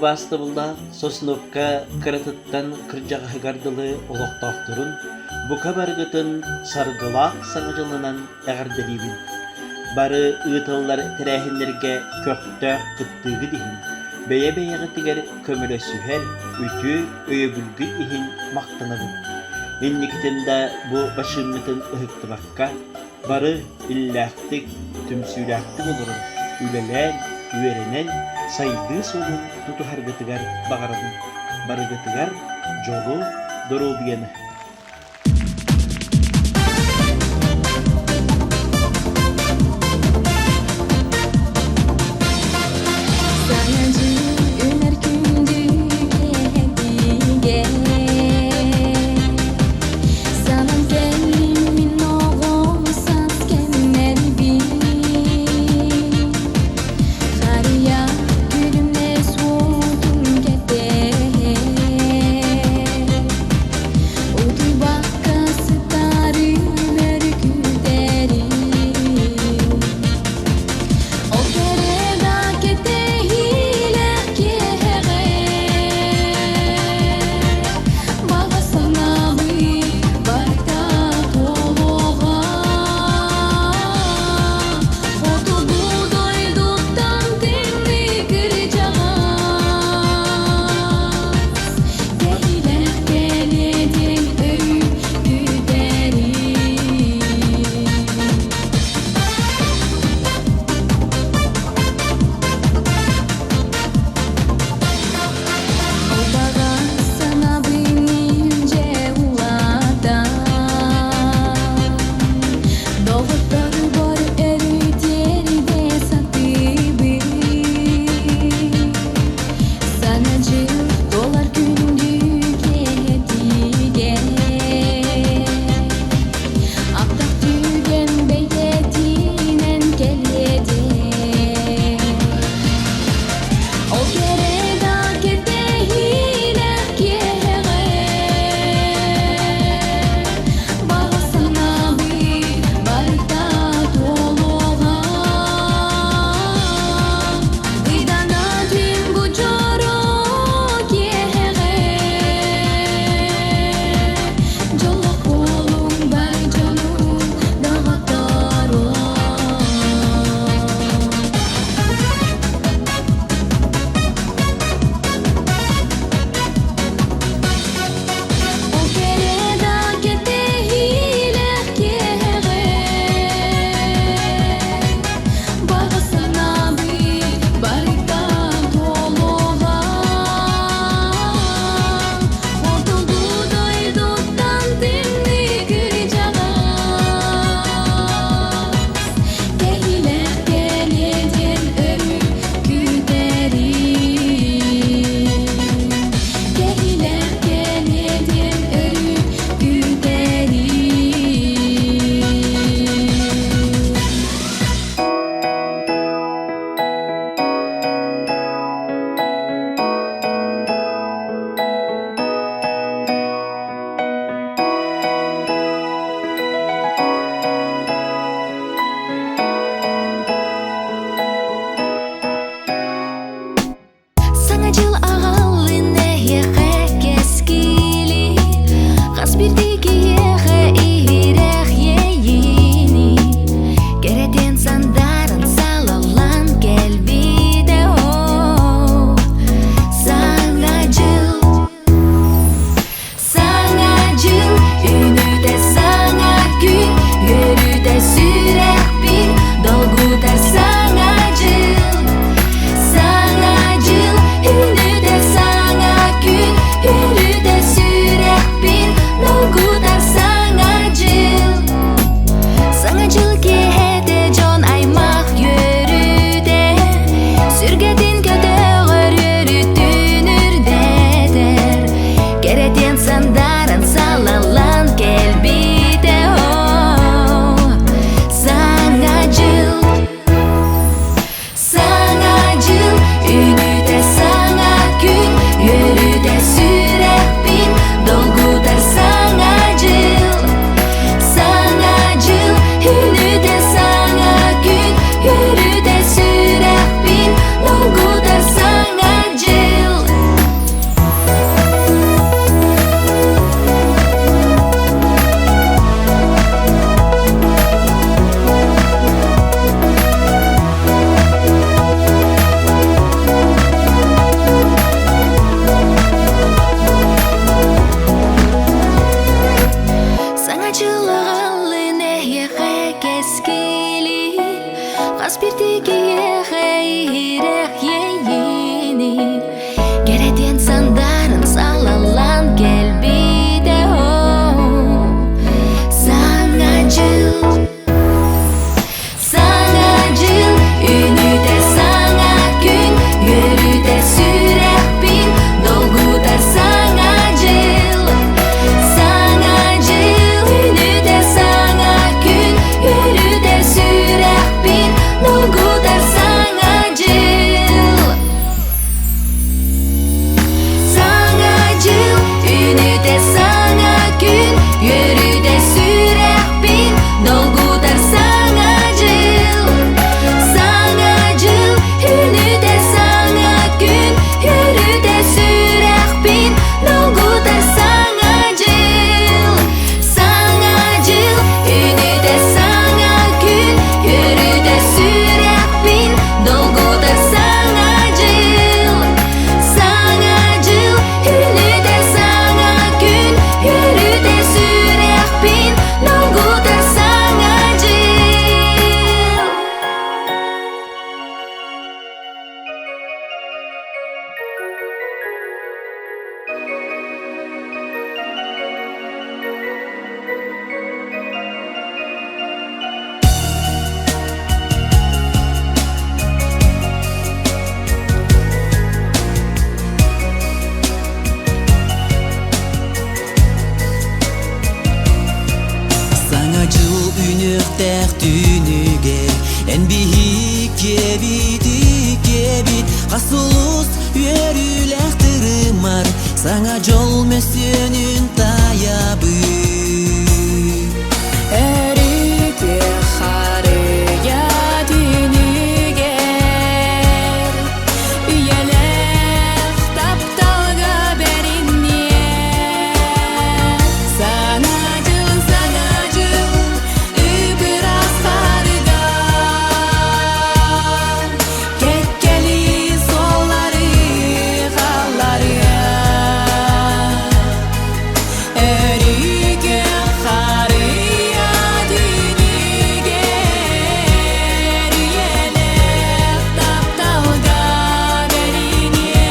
Убаастабыллаах Сосновка кыратыттан кырдьаҕаһыгар дылы олохтоохторун бука барыгытын саргылаах Саҥа дьылынан эҕэрдэлиибин! Бары ыытыллар тэрээһиннэргэ көхтөөх кыттыыгыт иһин, бэйэ-бэйэҕитигэр көмөлөсүһэр үтүө өйөбүлгүт иһин махтанабын. Инникитин да бу бачыыммытын ыһыктыбакка, бары иллээхтик, түмсүүлээхтик олорон, үлэлээн, үөрэнэн, сайдыы суолун тутуһаргытыгар баҕарабын. Барыгытыгар дьолу, доруобуйаны! Саҥа дьыл үүнэр күндү киэһэтигэр Санан кэллим мин оҕом саас кэмнэрбин Харыйа күлүмнэс уотун кэтэһэн. Хас биирдии киһиэхэ иһирэх иэйиини Кэрэтиэн сандарын салаллан кэлбитэ Саҥа дьыл Саҥа дьыл үүнүүтэ саҥа күн үөрүүтэ сүрэхпин долгутар саҥа дьыл Саҥа дьыл үүнүүтэ саҥа күн үөрүүтэ сүрэхпин долгутар саҥа дьыл Саҥа дьыл үүнүүтэ саҥа күн үөрүүтэ сүрэхпин долгутар саҥа дьыл Саҥа дьыл үүнүүтэ саҥа күн үөрүүтэ сүрэхпин долгутар саҥа дьыл Саҥа дьыл үүнүүтэ саҥа күн үөрүүтэ сүрэхпин долгутар саҥа дьыл Саҥа дьыл үүнүүтэ саҥа күн үөрүүтэ сүрэхпин долгутар саҥа дьыл. Саҥа дьыл үүнүөхтээх түүнүгэр эн биһиккэбит иккэбит хас сулус үөрүүлээх тырымар саҥа дьол мөссүөнүн таайабыт Өрүтүө харыйа түүнүгэр Үйэлээх тапталга бэриниэ Саҥа дьыл, саҥа дьыл, ып-ыраас хаарыгар Кэккэлии суоллары хаалларыа Өрүкү харыйа түүнүгэр Үйэлээх тапталга бэриниэ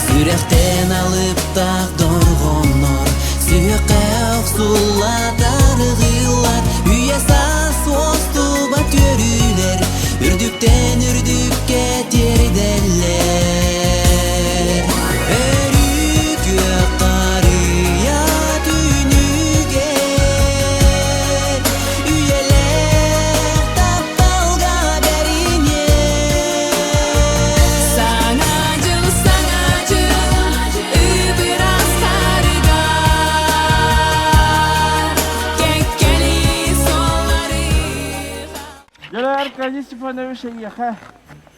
Сүрэхтэн алыптаах дорҕоннор сүһүөххэ охсуллатар ыллар үйэ саас уостубат үөрүүлэр үрдүктэн үрдүккэ тиэрдэллэр өрүү күөх харыйа түүнүгэр үйэлээх тапталга бэриниэ. Саҥа дьыл, саҥа дьыл, ып-ыраас хаарыгар Кэккэлии суоллары. Дьэ, Аркадий Степанович эйиэхэ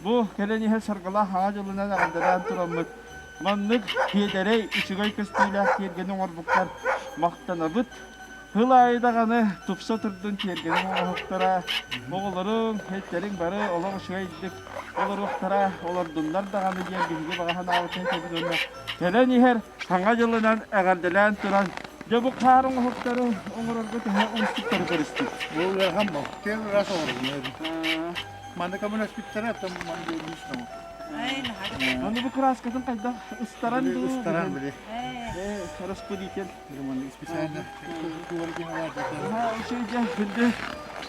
бу кэлэн иһэр саргылаах Саҥа дьылынан эҕэрдэлээн тураммыт маннык сиэдэрэй үчүгэй көстүүлээх тиэргэни оҥорбуккар махтанабыт. Сыл аайы даҕаны тупса турдун тиэргэниҥ оҥоһуктара, оҕолоруҥ, эттэриҥ бары олох үчүгэйдик олоруохтара, олордуннар даҕаны диэн биһиги баҕа санаабытын этэбит уонна кэлэн иһэр Саҥа дьылынан эҕэрдэлээн туран, дьэ бу хаар оҥоһуктары оҥорорго төһө уустуктары көрүстүк? Бу ыарахан бу. Тиэр ыраас оҥороллор. Манна көмөлөспүттэрэ, оттон манна биэрбит. Аны бу кырааскатын хайдах ыстаран дуу? Ыстаран били. Распылитель. Специально. Үчүгэй күндү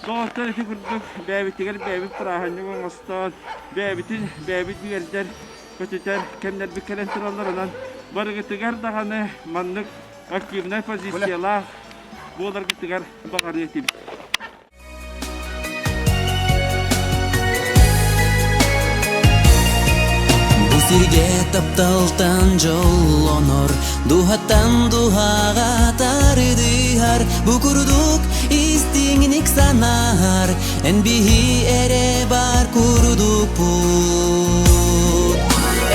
доҕоттор ити курдук бэйэбитигэр бэйэбит бырааһынньык оҥостон, бэйэбитин бэйэбит үөрдэр, көтүтэр кэмнэрбит кэлэн туралларынан барыгытыгар даҕаны маннык активнай позициялаах буоларгытыгар баҕарыа этибит. Бу сиргэ тапталтан дьоллонор, дууһаттан дууһаҕа тарыдыһар, бу курдук истиҥник санаһар, эн биһи эрэ бар курдукпут.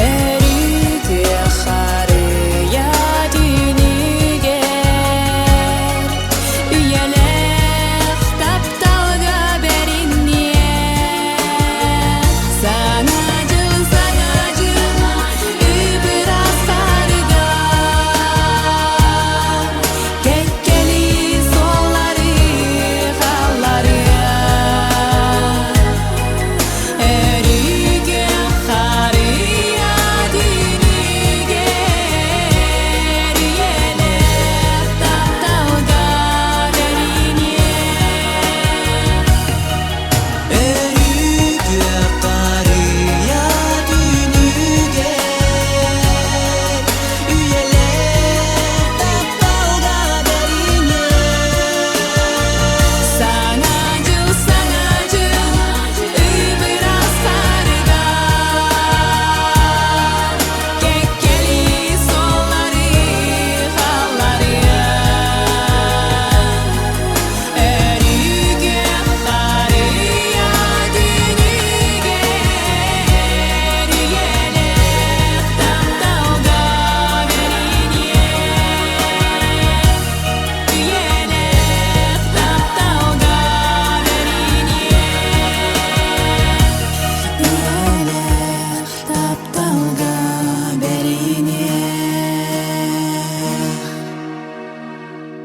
Өрүтүө харыйа түүнүгэр Үйэлээх